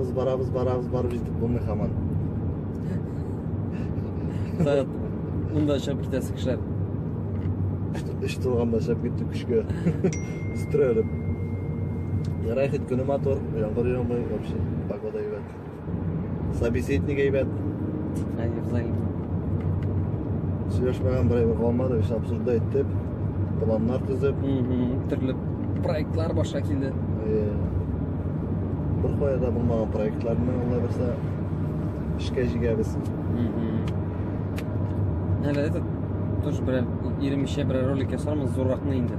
Барабыз, барабыз, барабыз, барып җитеп булмый һаман. Сәгать 10-да чыгып китәсе кешеләр. Өч тулганда чыгып киттек көчкә. Өстерәлеп. Ярай хит көне матур, яңгыр яумый, вообще погода әйбәт. Собеседник әйбәт. Әйе, взаимно. Сөйләшмәгән бер әйбер калмады, эш обсуждать итеп, планнар төзеп. Төрле проектлар башка килде. Бер кая да булмаган проектларны Алла бирсә эшкә җигәбез. Әле этот тоже берәр иремичә берәр ролик ясармыз зурракны инде.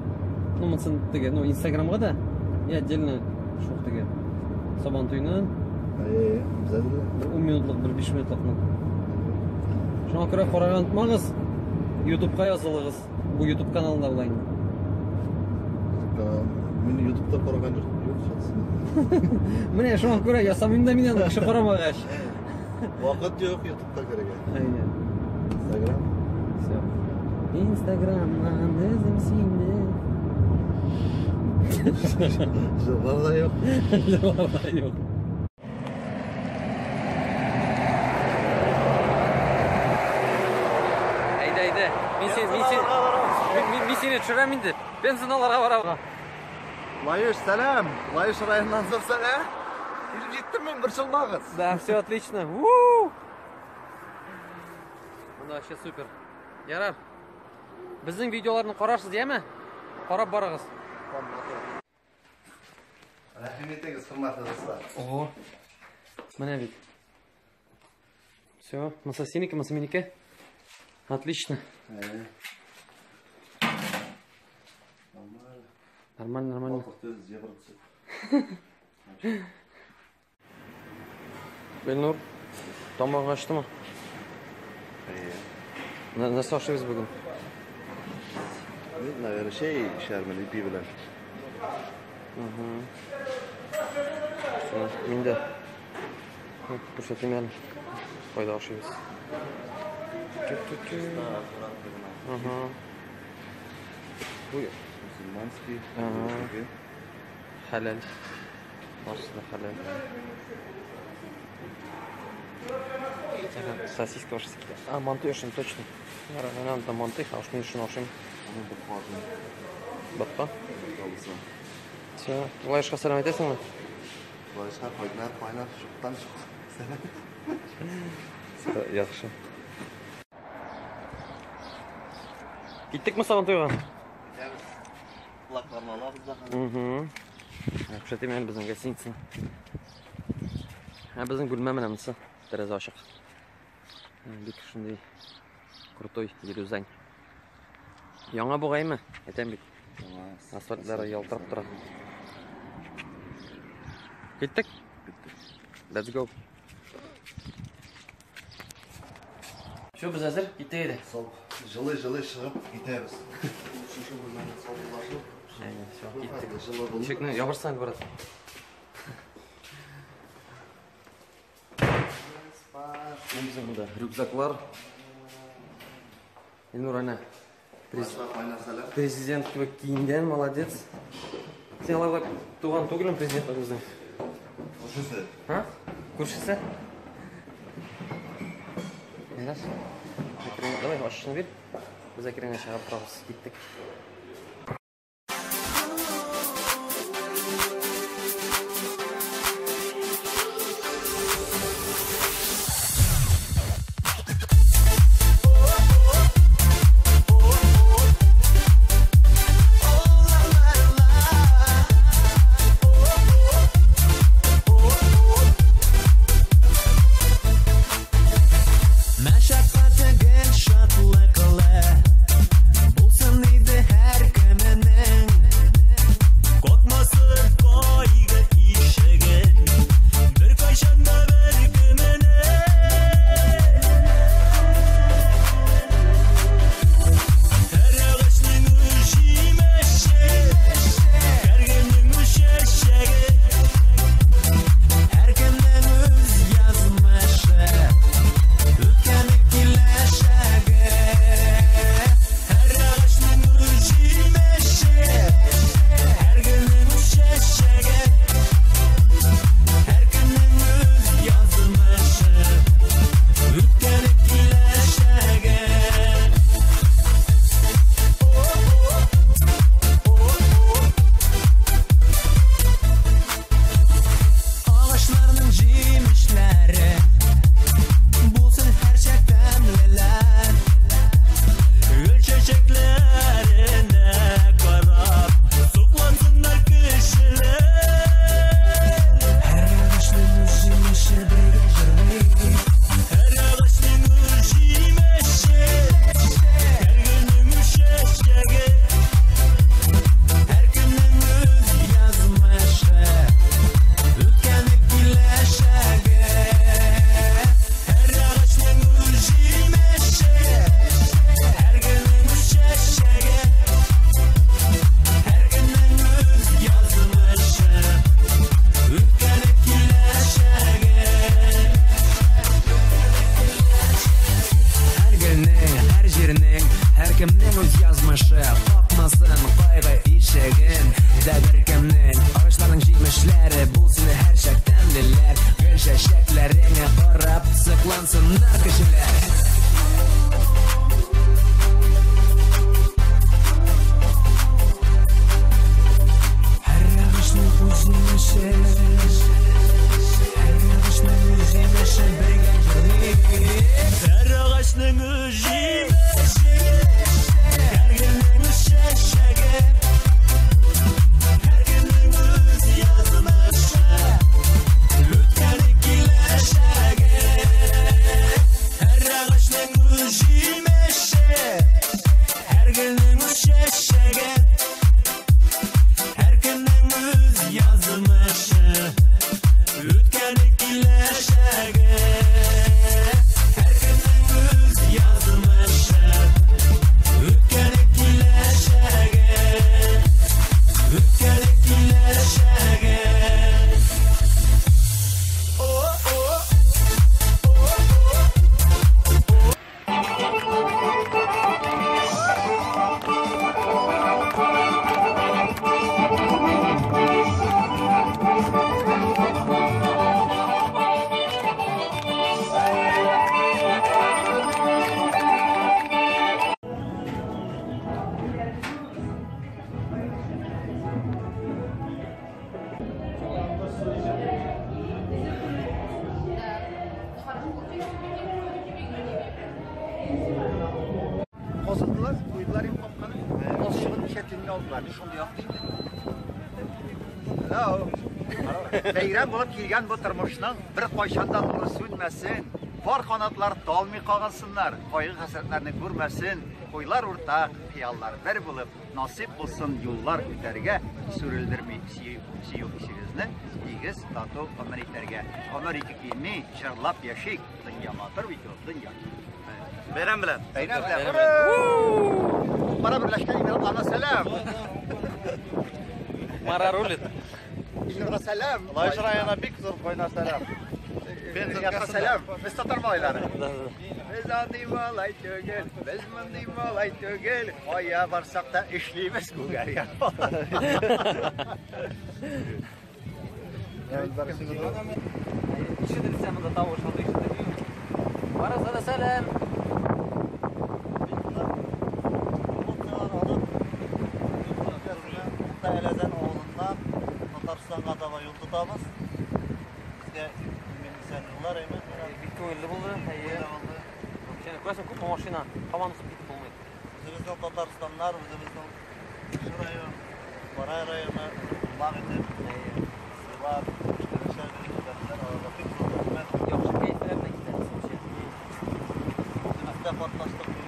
Ну, монысын теге, ну, Инстаграмга да и отдельно шул теге Сабан туйны. Әйе, обязательно. Бер 10 минутлык, бер 5 минутлыкны. Шуңа күрә карарга онытмагыз. YouTube'ка язылыгыз. Бу YouTube каналында була инде. Мин YouTube'та караган юк, шатсын. Менә шуңа күрә ясамыйм да мин аны кеше карамагач. Вакыт юк YouTube'та керергә. Әйе. Инстаграм. Всё. Инстаграмнан эзем сине. Җырлар да юк. Җырлар да юк. Әйдә, әйдә. Мин син, мин син, мин сине төшерәм инде. Бензин алырга барам. Лаеш, сәлам. Лаеш районыннан зур сәлам. Килеп җиттем мин, борчылмагыз. Да, все отлично. У-у-у! Монда вообще супер. Ярар. Безнең видеоларны карарсыз, яме? Карап барыгыз. Рәхим итегез, хөрмәтле дуслар. Ого. Менә бит. Все, монысы синеке, монысы минеке. Отлично. Нормально. Нормально, нормально. Белнур, тамагың ачтымы? Әйе. Нәрсә ашыйбыз бүген? Мин, наверное, чәй эчәрмен, ипи белән. Всё, мин дә. Күрсәтим әле. Кайда ашыйбыз? Тю-тю-тю. Бу Мусульманский. Ага. Хәләл. Барысы да хәләл. Сосиска ашыйсы килә. А, манты ашыйм, точно. Ярар, менә анда манты, ә мин шуны ашыйм. Ботка. Всё, Лаешка сәлам әйтәсеңме? Лаешка кайнар, кайнар, чуктан чук. Сәлам. Всё, яхшы. Киттекме Сабантуйга? Китәбез. Флагларны алабыз да. Күрсәтим әле безнең гостиницаны. Ә безнең бүлмә менә монысы. Тәрәзә ачык. Бик шундый крутой Елюзань. Яңа бугаймы? Әйтәм бит. Асфальтлары ялтырап тора. Киттек? Киттек. Let's go. Все, без әзер, киттек әйдә. Сол, жылы-жылы чыгып китәбез. Шушы бүлмәне саубуллашып. Әйдә, все, киттек. Жылы булды. Ишекне ябырсаң, брат. Безнең монда рюкзаклар. Илнур, әнә. Президент кебек киенгән, молодец. Син алай туган түгелме президент безнең? Күршесе. Ха? Күршесе? Ярар. Давай, ачышны бир. Без әкрен генә чыгып торабыз. Киттек. Мәшәкате гел шатлыклы булсын иде. Җимешләре булсын һәрчак тәмлеләр. Гөл чәчәкләренә карап соклансыннар кешеләр. Һәр агачның үз җимеше бергә җырлый. Һәр агачның үз җимеше, һәр гөлнең үз чәчәге, һәркемнең үз язмышы, үткәне киләчәге. Һәр агачның үз җимеше, һәр гөлнең үз чәчәге, һәркемнең үз язмышы, үткәне киләчәге. Һәр гөлнең, һәр җирнең, һәркемнең үз язмышы. Какмасын кайгы ишеген дә беркемнең. Агачларның җимешләре булсын һәрчак тәмлеләр. Гөл чәчәкләреңә карап соклансыннар кешеләр. Һәр агачның үз җимеше, һәр агачның үз җимеше бергә җырлый. Һәр агачның үз җимеше, һәр гөлнең үз чәчәге, һәркемнең үз язмышы, үткәне киләчәге. Һәр агачның үз җимеше, һәр гөлнең үз чәчәге, һәркемнең үз язмышы, үткәне киләчәге. Һәркемнең үз язмышы, үткәне киләчәге, үткәне киләчәге. Казыдылар, куйдылар инде капканы. Балчыгын чәтенне алдылар. Мин шундый якты инде. Hello. Бәйрәм булып килгән бу тормышның бер кайчан да нуры сүнмәсен. Пар канатлар талмый кагылсыннар, кайгы хәсрәтләрне күрмәсен. Уйлар уртак, хыяллар бер булып, насыйп булсын юллар үтәргә, сүрелдерми сөю хисегезне, тигез тату гомер итәргә. Гомер итеп килми, җырлап яшик. Дөнья матур бит ул, дөнья. Бәйрәм белән. Бәйрәм белән. Кукмара Берләшкән Эмиратларына сәлам. Кукмара рулит. Илнурга сәлам. Лаеш районына бик зур кайнар сәлам. Бензинга сәлам. Без татар малайлары. Без андый малай түгел, без мондый малай түгел. Кая барсак та эшлибез күгәргән. Ишетелсә монда тавыш, анда ишетелми. Барыгызга да сәлам. Әләзән авылыннан Татарстанга таба юл тотабыз. Безгә имин исән юллар әйме. Бик күңелле булды. Әйе. Вообще, күрәсең, күпме машина, һаман узып китеп булмый. Үзебезнең Татарстаннар, үзебезнең Кеше район, Барай районы кунак итеп, сыйлап, күчтәнәчләр биреп җибәрделәр. Аларга бик зур рәхмәт. Яхшы кәефләр белән китәбез вообще. Үзебез дә катнаштык.